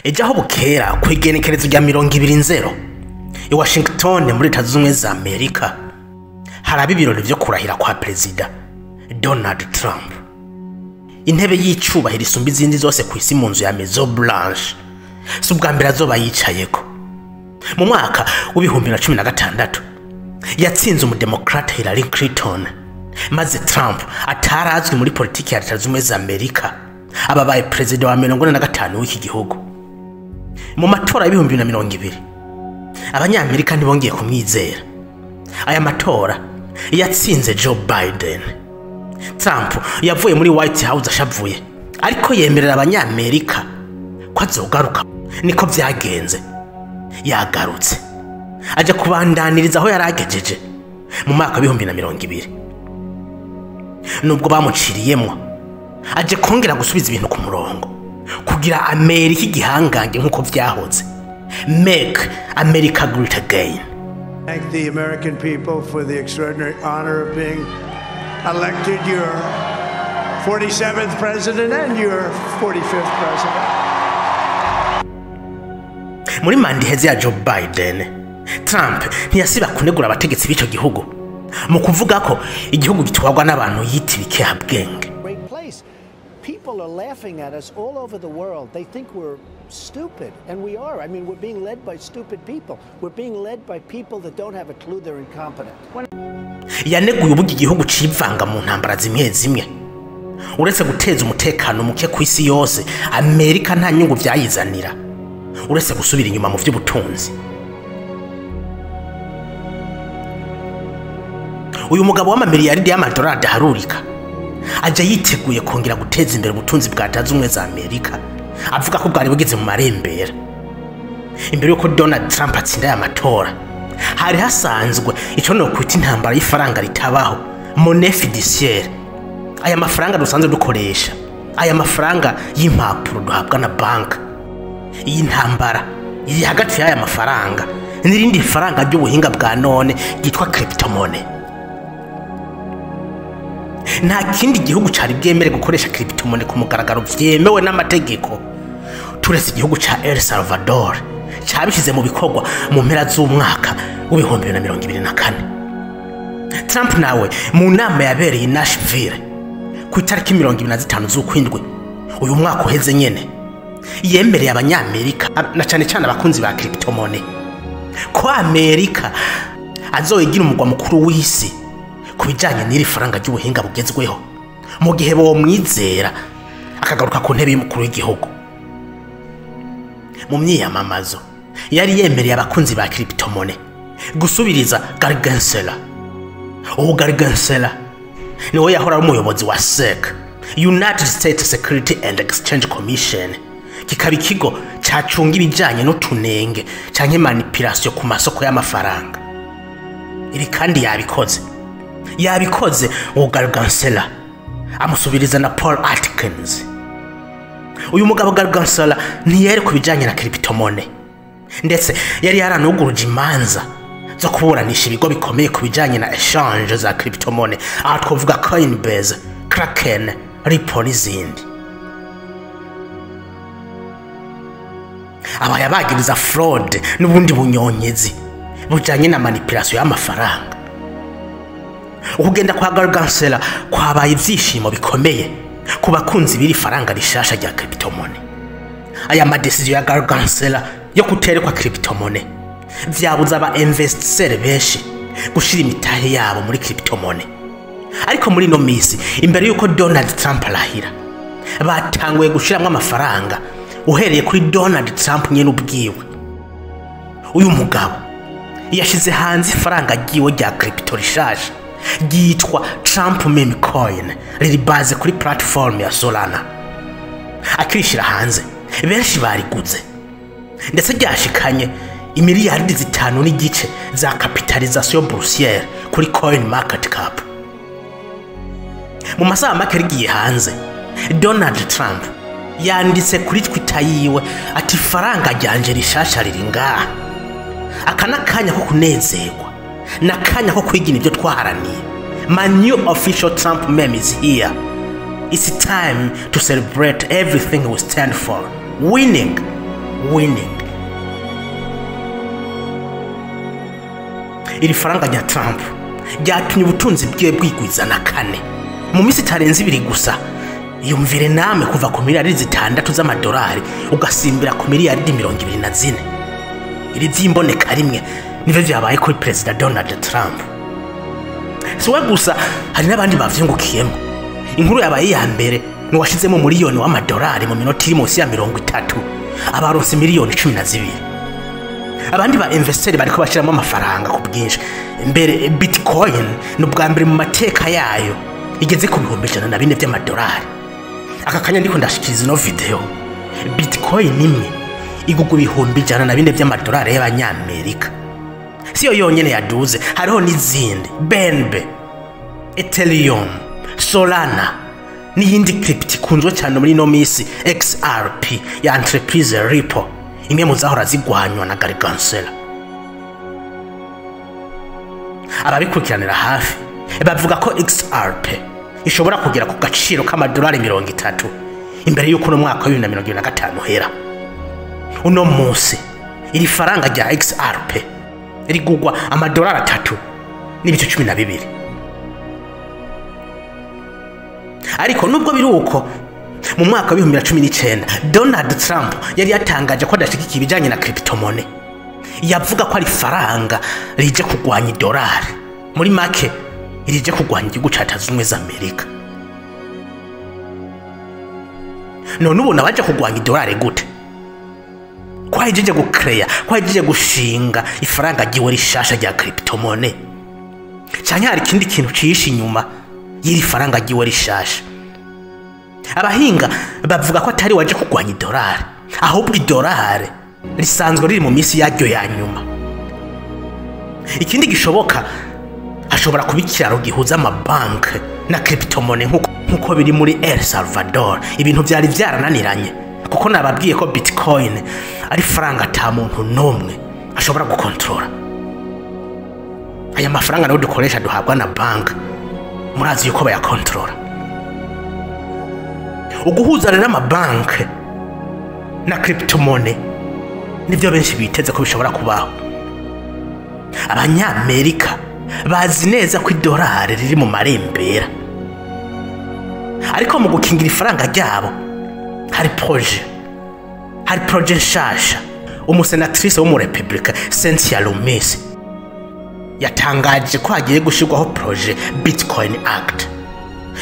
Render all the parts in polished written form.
Ejo aho bukera ku igenekerezo rya 20 i Washington muri Leta Zunze Ubumwe za Amerika haraba ibirori vyo kurahira kwa Perezida Donald Trump. Intebe y'icubahiro isumba izindi zose ku isi mu nzu ya Maison Blanche si ubwa mbere azoba yicayeko. Mu mwaka w'2016 yatsinze umudemokrate Hillary Clinton, maze Trump atarazwi muri politiki ya Leta Zunze Ubumwe za Amerika ababaye perezida wa 45 w'iki gihugu. Mu matora y'2020 abanyamerika ntibongeye kumwizera. Aya matora yatsinze Joe Biden. Trump yavuye muri White House ashavuye, ariko yemerera abanyamerika ko azogaruka. Niko vyagenze, yagarutse aja kubandaniriza aho yaragejeje mu mwaka w'2020. Nubwo bamuciriyemwo, aje kongera gusubiza ibintu ku murongo kugira Amerika igihangange nkuko vyahoze. Make America Great Again. Thank the American people for the extraordinary honor of being elected your 47th president and your 45th president. Muri manda iheze ya Joe Biden, Trump ntiyasiba kunegura abategetsi b'ico gihugu mu kuvuga ko igihugu gitwarwa n'abantu yita ibikehabwenge. Great place. People are laughing at us all over the world. They think we're stupid, and we are. I mean, we're being led by stupid people. We're being led by people that don't have a clue. They're incompetent. Yaneguye uburyo igihugu civanga mu ntambara zimwe zimwe. Uretse guteza umutekano muke ku isi yose, Amerika nta nyungu vyayizanira, uretse gusubira inyuma mu vy'ubutunzi. Uyu mugabo w'amamiliyaridi y'amadolari adaharurika aja yiteguye kongera guteza imbere ubutunzi bwa Leta Zunze Ubumwe za Amerika, avuga ko bwari bugeze mu marembera. Imbere yuko Donald Trump atsinda aya matora, hari hasanzwe ico nokwita intambara y'ifaranga ritabaho, monnaie fiduciaire. Aya mafaranga dusanzwe dukoresha, aya mafaranga y'impapuro duhabwa na banka. Iyi ntambara iri hagati y'aya mafaranga n'irindi faranga ry'ubuhinga bwa none ryitwa cryptomonnaie. Nta kindi gihugu cari bwemere gukoresha cryptomonnaie ku mugaragaro vyemewe n'amategeko turetse igihugu ca El Salvador cabishize mu bikorwa mu mpera z'umwaka w'2024. Trump nawe mu nama yabereye i Nashville ku itariki 25 z'ukwindwi uyu mwaka uheze nyene, yemereye abanyamerika na cane cane abakunzi ba cryptomonnaie ko Amerika azoyigira umugwa mukuru w'isi ku bijanye n'iri faranga ry'ubuhinga bugezweho, mu gihe bomwizera akagaruka ku ntebe y'umukuru w'igihugu. Mu myiyamamazo yari yemereye abakunzi ba cryptomonnaie gusubiriza Gary Gensler. Ubu Gary Gensler niwe yahora ari umuyobozi wa SEC, United States Security and Exchange Commission, kikaba ikigo cacunga ibijanye n'utunenge canke manipulation ku masoko y'amafaranga. Ibi kandi yabikoze. Yabikoze uwo Gary Gensler amusubiriza na Paul Atkins. Uyu mugabo Gary Gensler ntiyari ku bijanye na cryptomonnaie, ndetse yari yaranuguruje imanza zo kuburanisha ibigo bikomeye ku bijanye na exchange za cryptomonnaie, aha twavuga Coinbase, Kraken, Ripple n'izindi. Aba yabagiriza fraud n'ubundi bunyonyezi bujanye na manipulation y'amafaranga. Ukugenda kwa Gary Gensler kwabaye ivyishimo bikomeye ku bakunzi b'iri faranga rishasha rya cryptomonnaie. Aya madecision ya Gary Gensler yo kuterekwa cryptomonnaie vyabuza aba investisseurs benshi gushira imitahe yabo muri cryptomonnaie. Ariko muri ino misi imbere yuko Donald Trump arahira, batanguye gushiramwo amafaranga uhereye kuri Donald Trump nyene ubwiwe. Uyu mugabo yashize hanze ifaranga ryiwe rya crypto rishaje ryitwa Trump Meme Coin, riri baze kuri platform ya Solana. Akirishira hanze benshi bariguze, ndetse ryashikanye imiliyaridi 5.5 za capitalisation boursière kuri Coin Market Cap. Mu masaha make rigiye hanze, Donald Trump yanditse kuri Twitter yiwe ati faranga ryanje rishasha riri ngaha. Aka n'akanya ko kunezerwa, n'akanya ko kwigina ibyo twaharaniye. My new official Trump meme is here. It's time to celebrate everything we stand for. Winning. Winning. Iri faranga rya Trump ryatumye ubutunzi bwiwe bwigwiza na kane mu minsi itarenze 2 gusa. Yumvire namwe, kuva ku miliyari 6 z'amadolari ugasimbira ku miliyari 24. Iri vyimboneka rimwe nivyo vyabaye kuri Perezida Donald Trump. Si we gusa, hari n'abandi bavyungukiyemo. Inkuru yabaye iya mbere ni washizemo miliyoni w'amadolari mu minota iri munsi ya 30, abaronse miliyoni 12. Abandi ba investisseurs bariko bashiramo amafaranga ku bwinshi. Mbere Bitcoin ni ubwa mbere mu mateka yayo igeze ku 104,000 by'amadolari. Aka kanya ndiko ndashikiriza ino video, Bitcoin imwe igugwa 104,000 by'amadolari y'abanyamerika. Siyo yonyene yaduze, hariho n'izindi: BNB, Ethereum, Solana n'iyindi crypto ikunzwe cyane muri ino minsi, XRP ya entreprise Ripple, imwe mu zahora zigwanywa na Gary Gensler. Ababikurikiranira hafi bavuga ko XRP ishobora kugera ku gaciro k'amadolari 30 imbere y'uko uno mwaka wa 2025 uhera. Uno munsi iri faranga rya XRP rigugwa amadolari 3.12. Ariko nubwo biri uko, mu mwaka wa 2019 Donald Trump yari yatangaje ko adashigikiye ibijanye na cryptomonnaie. Yavuga ko ari faranga rije kugwanya idolari, muri make rije kugwanya igihugu ca Leta Zunze Ubumwe za Amerika. None ubona baje kugwanya idolari gute? Ko ahejeje gucreya, ko ahejeje gushinga ifaranga ryiwe rishasha rya cryptomonnaie? Canke hari ikindi kintu cihishe inyuma y'iri faranga ryiwe rishasha? Abahinga bavuga ko atari waje kugwanya idolari, ahubwo idolari risanzwe riri mu minsi yaryo ya nyuma. Ikindi gishoboka, hashobora kuba ikiraro gihuza amabanki na cryptomonnaie nkuko biri muri El Salvador. Ibintu vyari vyarananiranye, kuko nababwiye ko Bitcoin ari faranga ata muntu n'umwe ashobora gukontorora. Aya mafaranga nayo dukoresha duhabwa na banki, murazi yuko bayakontorora. Uguhuza rero amabanki na cryptomonnaie nivyo benshi biteze ko bishobora kubaho. Abanyamerika bazi neza ko idolari riri mu marembera, ariko mu gukingira ifaranga ryabo hari projet nshasha. Umusenatrice wo mu Republika Cynthia Lummis yatangaje ko hagiye gushirwaho projet Bitcoin Act.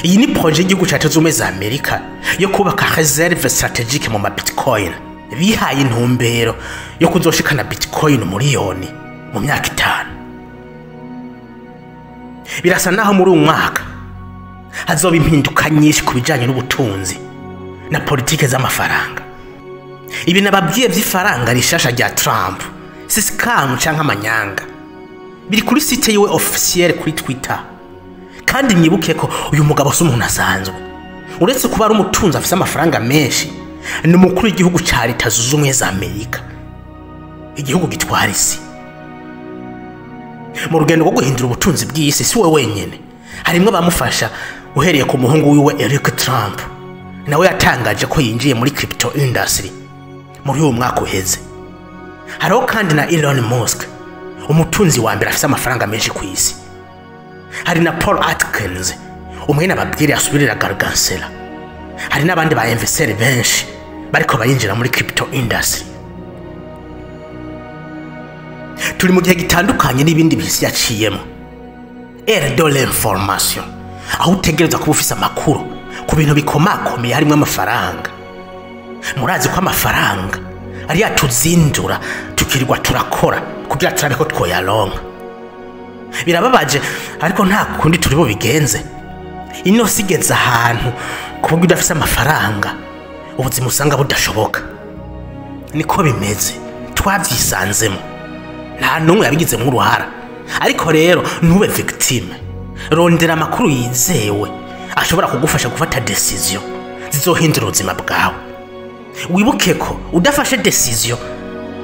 Iyi ni projet y'igihugu ca Leta Zunze Ubumwe za Amerika yo kubaka réserve stratégique mu ma Bitcoin. Bihaye intumbero yo kuzoshikana Bitcoin miliyoni mu myaka 5. Birasa naho muri uyu mwaka hazoba impinduka nyinshi ku bijanye n'ubutunzi na politike z'amafaranga. Ibi nababwiye vy'ifaranga rishasha rya Trump si scam canke amanyanga, biri kuri site yiwe officielle kuri Twitter. Kandi mwibuke ko uyu mugabo si umuntu asanzwe. Uretse kuba ari umutunzi afise amafaranga menshi, ni umukuru w'igihugu ca Leta Zunze Ubumwe za Amerika, igihugu gitwara isi. Mu rugendo rwo guhindura ubutunzi bw'isi si we wenyene, harimwo abamufasha, uhereye ku muhungu wiwe Eric Trump, nawe yatangaje ko yinjiye muri crypto industry muri uyu mwaka uheze. Hariho kandi na Elon Musk, umutunzi wa mbere afise amafaranga menshi ku isi. Hari na Paul Atkins, umwe nababwire yasubirira Gary Gensler. Hari n'abandi ba investisseurs benshi bariko barinjira muri crypto industry. Turi mu gihe gitandukanye n'ibindi bisi yaciyemo, ère de l'information, aho utegereza kuba ufise amakuru ku bintu bikomakomeye harimo amafaranga. Murazi ko amafaranga ari yatuzindura tukirirwa turakora kugira turabe ko twoyaronka. Birababaje, ariko nta kundi turi bubigenze. Ino sigeze ahantu ku buryo udafise amafaranga ubuzima usanga budashoboka. Niko bimeze, twavyisanzemo, nta n'umwe yabigizemo uruhara. Ariko rero ntube victime, rondera amakuru yizewe ashobora kugufasha gufata decision zizohindura ubuzima bwawe. Wibuke ko udafashe decision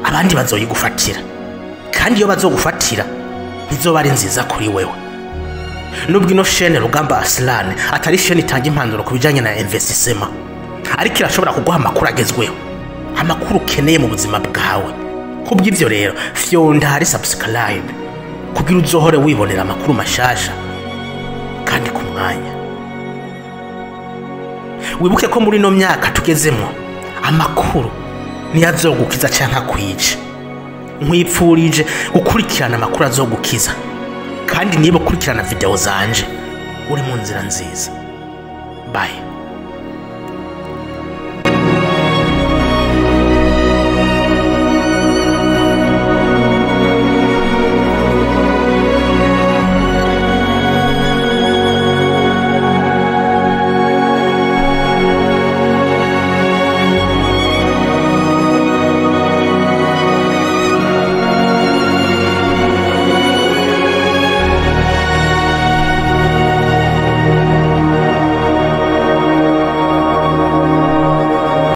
abandi bazoyigufatira, kandi iyo bazogufatira ntizoba ari nziza kuri wewe. Nubwo ino chaîne Rugamba Aslan atari chaîne itanga impanuro ku bijanye na investissement, ariko irashobora kuguha amakuru agezweho. Amakuru ukeneye mu buzima bwawe. Kubw'ivyo rero, fyonda hari subscribe kugira uzohore wibonera amakuru mashasha kandi ku mwanya. Wibuke ko muri ino myaka tugezemo amakuru niyo azogukiza canke akwica. Nkwipfurije gukurikirana amakuru azogukiza, kandi niba ukurikirana video zanje uri mu nzira nziza. Bye.